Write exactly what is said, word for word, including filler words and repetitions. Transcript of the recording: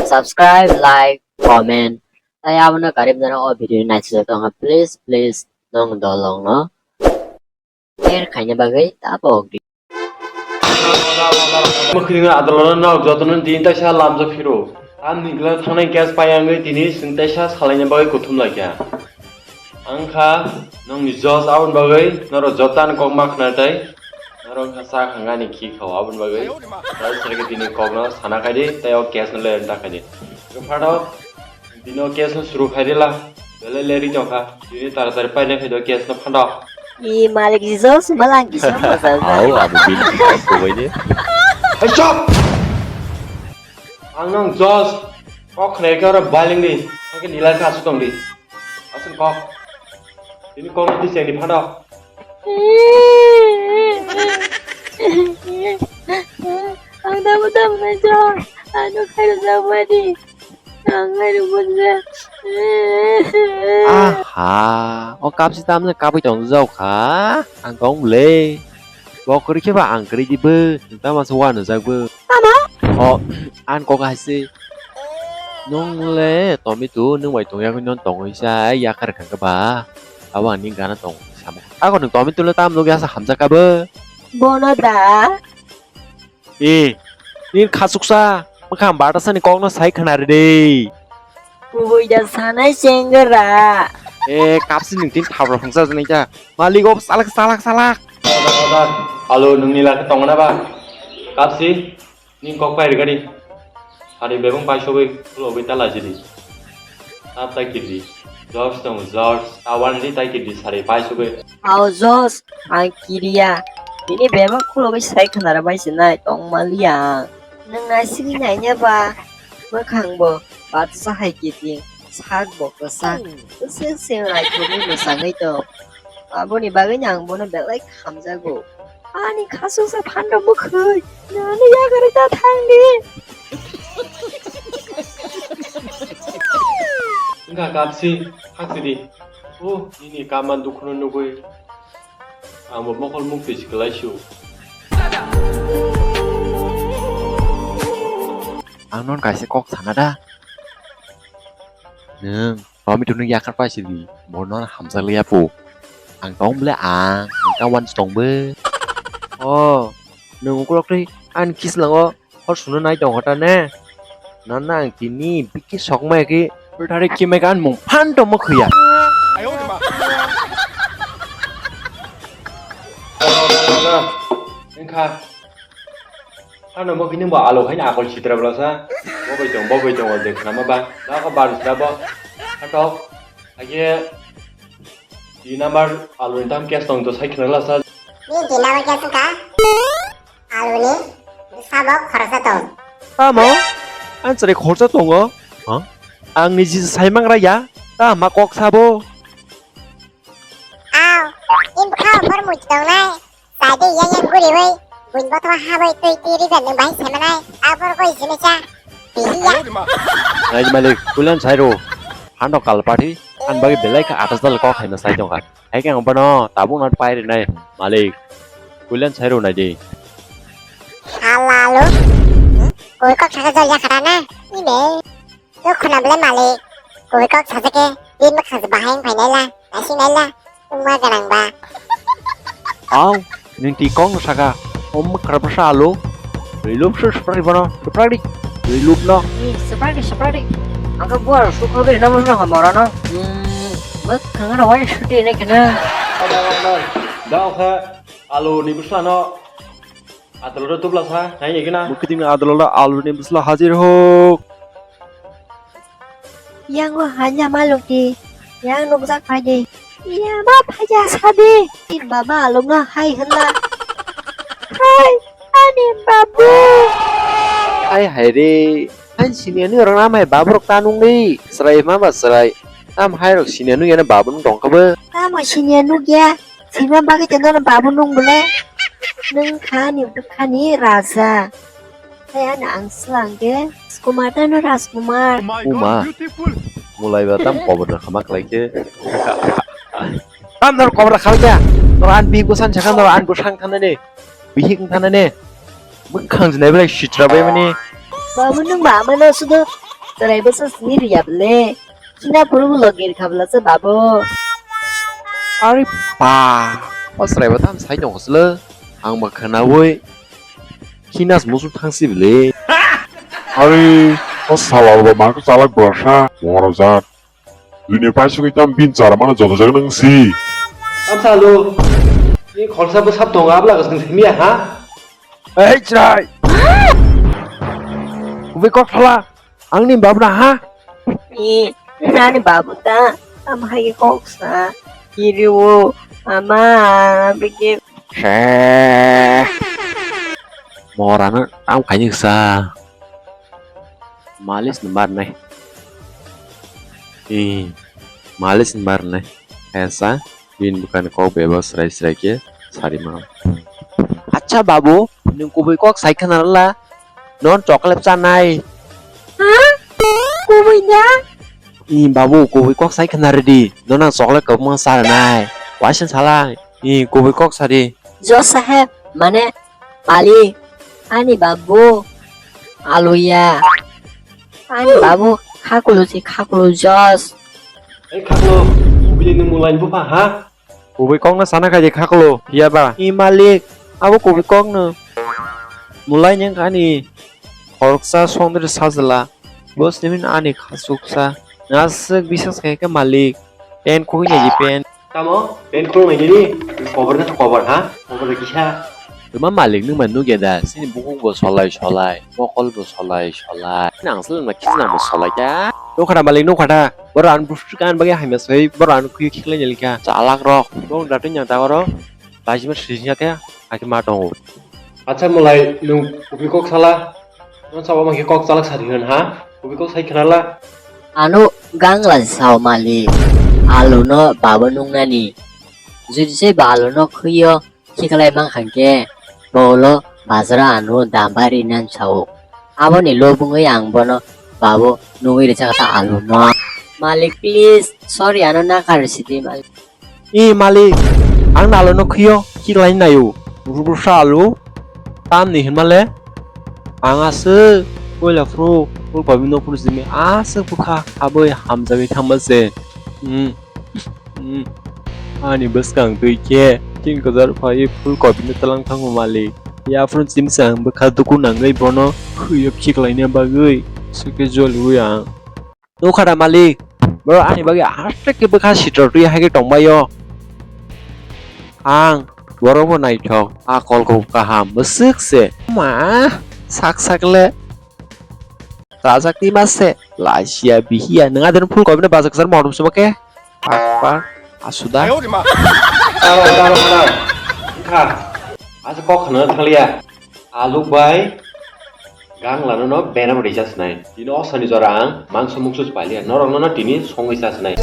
Subscribe, like, comment. Tai abono karib jana o video ni naisajak tongkha. Please, please, nong dolong no share khaina bagwi ta pok di. Mwkhwtwng adolorok no jotono din taisa lamjak phiro. Tamni hwnkhe thangnai gas paiya wngwi tini chwng taisa salaina bagwi kuthum laikha. Ang kha nongni judge aboni bagwi norok joto ani kok ma khna tai. Norok kha cha khangani khi khao aboni bagwi. Judge serke tini kokno sana khai di tei o case no lereng ta khai di. Phano tini o case no suru khai di la. Belai leri tongkha. Tini taratari paina khai di o case no phano. I malik judge malang kisa masa. Au abo bini kok ko bai de. Hey, chop! Ang nong judge kok khna khe oro baling di. Khe nilai kha asuk tong di. Aswk kok. Tini kokno tiseng di phano. Ang tamo tamo nai jong. Ano khairo jang mani. Ang khairo bunja. Aha, o kapsi tamle kapwi tong jao kha. Ang kong le. Bo kwrwi khe ba ang kwrwi di bo. Tamo se wa nujak bo. Tamo? O, ang kok hai se. Nung le tomitu nung bai tongya khe non tongwi sa yakar kha khe ba. Abo ani gana tong sama. Ako nung tomitu le tam nung yasa hamjak ka bo. Bono da. E, ni khasuksa. Mwkhang bata sani kokno sai khna ri de. Kubui da sanai chengra. E, kapsi nung tin thabra phungsa jani kya. Malik o salak salak salak. Order, order. Alo nungni lakhe tongna ba. Kapsi. Ning kok pai rigadi. Sari bebong pai sogwi khulogwi ta lajidi. Ta tai kirdi. George tong George. Ta wani di tai kirdi sari pai sogwi. Ao George, ang kiriya. Ini bebong khulogwi sai khnara bai sinai tong maliya. Nung nai sigi nai ne ba. Mwkhang bo batsa hai kiting. Sak bo kwchak. Kwchak se nai thogwi mwsangwi tong. Aboni bagwi ang bono belai hamjago. Ani khasuksa phanrok bwkhwi, nani yakarwi ta thangdi. Wngkha kapsi, haksidi. O, nini kapma dukhuno nugwi. Ang bo mokol mukti si kwlai su. Ang non kaisa kok sana da. Nwng. Tomitu nung yakar pai sidi, bono hamjak liya pu. Ang tong bole ang, nung kawan tong bo. O, nung ukulok twi ani kislango hor suno nai tong hota ne. Nana ang tini biki sokmai ki, pulthari kimai ka an mung phan tongmo khuya. Wngkha. Ano bo kini bo alo haino akol sitra bwlasa. Bo bai tong, bo bai tong, de khna ma ba. Da ko bar sida bo. Atok. Age di number alo ni tam case tong to sai khna lasa. Ni di number case ka? Alo ni sabo khorsa tong. Tamo? An chare khorsa tongo. Ha? Ang ni ji sai mang ra ya. Ta ma kok sabo. Aw, im kha bor much tong nai. Sadi yang yang guri wai, bun botwa ha wai tui tui ri jan nung bai semanai, abor koi sini cha, bihi ya. Nai malik, kulan sairo, hando kal party, an bagi belai kha atas dal kok hai na sai tong kha. Hai khe ang bono tabuk na pai ri nai, malik. Kulan sairo nai di. Hala lu, koi kok saka jol ya khara na, ine. Nuk khuna bole malik. Koi kok sajake, din bwkhang se bahai wng phainai la, nasinai la, wngma gwnang ba. Aw, nini twi kok no saka, om mwkhra bwsa alo. Rilub se suprak bono, suprak di. Rilub no. Ni suprak di, suprak di. Ang khe buar sukro di, namo no hamara no. Hmm, bwkhang no wai suti ne kena. Da khe alo ni bwsa no. Adoloro tubla sa, nai ni gina. Bukitini adoloro aluni bwsla hajir huk. Yang o hanya maluk di, yang nukjak phai di. Iya ba phaja sa di. Tin baba aluk no hai hwnla. Hai, ani babu. Hai hai re. Hai sini ani orang nama babu rok tanung di. Serai ma ba serai. Tam hai rok sini anu yana babu nung tong kha bo. Tamo sini anu ya. Sima bagwi tei nono babu nung bole? Nwng kha ani bwkhani raja. Tei ano ang slang khe Kumar tei no Rajkumar. Uma. Mulai ba tam kobor na khama khlai khe. Tam nor kobor khlai khe. Nor an bi gusan sakha nor an gusang thana ne. Bihik thana ne. Bwkhang jinai belai sitra bai mani. Babu nung ba mano sudo. Chwrai bwsa sini riya bwle. China phuru ulo gir kha bwla se babo. Ari pa, o chwrai bo tam sai tongo sle. Ang ba khwnawi. Khinas musu thangsi bwle. Ari, o sala ba ma ko chalak bwsa. Moro jat. Dunia paisugwi tam bin chara mano joto jaga nang si. Am salu. Ni khorsa bo sab tongo abla ga sing simiya ha. Ei chrai. Ubi kok phala. Angni babu na ha. Ni nani babu ta. Am hai kok sa. Kiri wo. Ama bigi. She. Morano tam khaini sa. Malis ni bar nai. Ih, malis ni bar nai. Esa, bin bukan kok bebo serai serai ke sari ma. Acha babu, nung kubui kok sai khana la. Non chocolate cha nai. Ha? Kubui da? Ih, babu, kubui kok sai khana ready. Non ang chocolate kok ma sa nai. Waisen sala. Ih, kubui kok sari. Jo saheb, mane Malik, ani babu, aluya. Ani babu, khakulu si khakulu jos. Ei khakulu, bini ni mulai bupa ha? Kubui kok no sana khai de khakulu, iya ba? I malik, abo kubui kok no. Mulai nyang ani, khoroksa sondri sajla, bos nimin ani khasuksa, nasik bisas khai ke malik, pen khui nai pen. Tamo, pen khulung nai gini, cover na cover ha, cover da kisa. Tuma malik nung man nugya da, sini bukuk bo solai solai, mokol bo solai solai. Nang sal na kisa nang bo solai da. Nukha da malik nukha da, boro an busu kan bagi hamya soi, boro an khui khiklai nilka, chalak rok, bong da tun yang ta oro, lajima sijnya te, aki ma tongo. Acha mulai nung kupi kok sala, nung sabo mangki kok chalak sadi hwn ha, kupi kok sai khnala. Ano gangla sao malik, alu no babo nungnani. Judi se ba alu no khuyo, khiklai mang khan ke, bolo bazara ano dam bari nan sao. Aboni lo bungwi ang bono babo nungwi rijak ta alu no. Malik please, sorry ano nakar sidi malik. I malik, ang nalo no khio, khiklai nayo. Rubusa alu, tam ni hinmale. Ang ase, koila phru, phul kobi no phru simi, ase bukha, aboi hamjagwi thangma se. Hmm. Hmm. Ani bwskang twi khe, tin kwchar phai phul kobi no talang thango malik. Yaphru chimsa ang bwkha duku nangwi bono, khio khiklai na bagwi, suke jolwi ang. Nukha da malik, boro ani bagwi aswk khe bwkha sitor twi hai khe tongbaio. Ang borok bo naithok, a kol kok kaham bwswk se. Ma, sak sak le. Rajak ni ma se, lasia bihiya, nwng adin phul kobi no bajak sar motom simo khe. Pak pak, asuda. Taro, taro, taro. Kha. Asa kok khna thanglia. Aluk bai gang lano no bena bwrwi chasnai. Tini o sani jora ang mangso mungso se pailiya. Norok no no tini songwi chasnai.